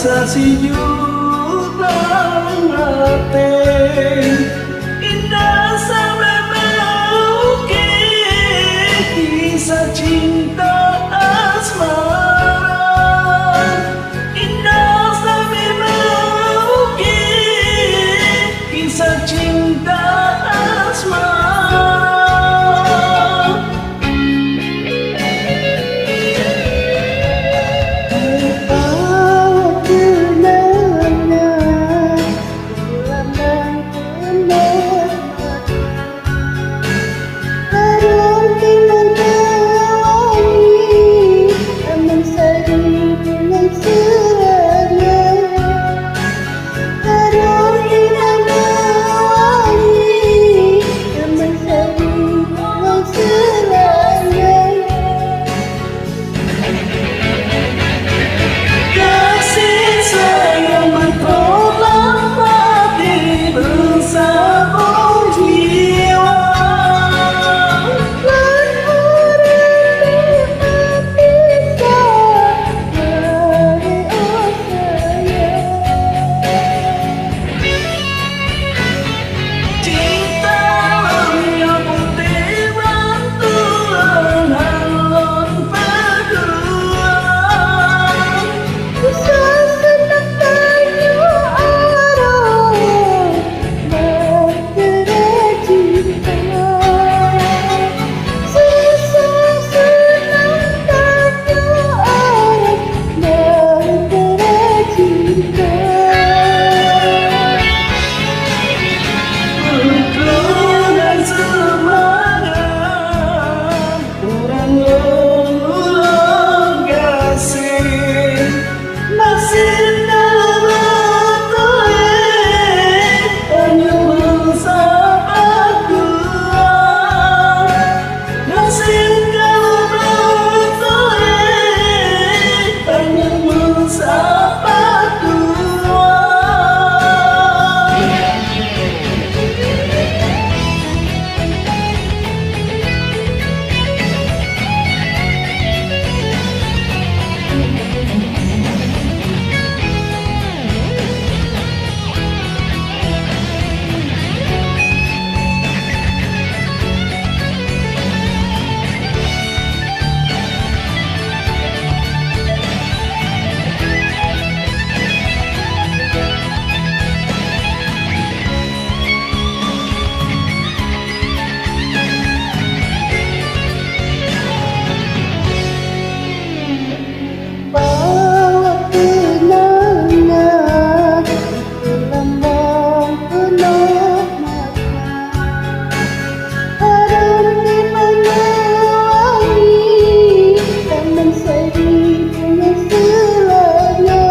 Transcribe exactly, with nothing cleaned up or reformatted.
Sa sijuek lam até, indah sabe meuke kisah cinta asmara. Indah sabe meuke kisah cinta asmara. Gaséh sayang meutroh lam até beusaboh jiwa. Cinta lôn nyoe putéh bak tuan lôn peudua. Susah seunang tanyoe arah. Ureueng lôn, ulôn gaséh, naseb ka lôn tuléh, tanyoe meusapat dua. Naseb ka lôn tuléh, tanyoe meusapat dua. Bak teungoh na, lam bak peunoh mata. Hareuem di mana wangi, taman sari bunga seulanya.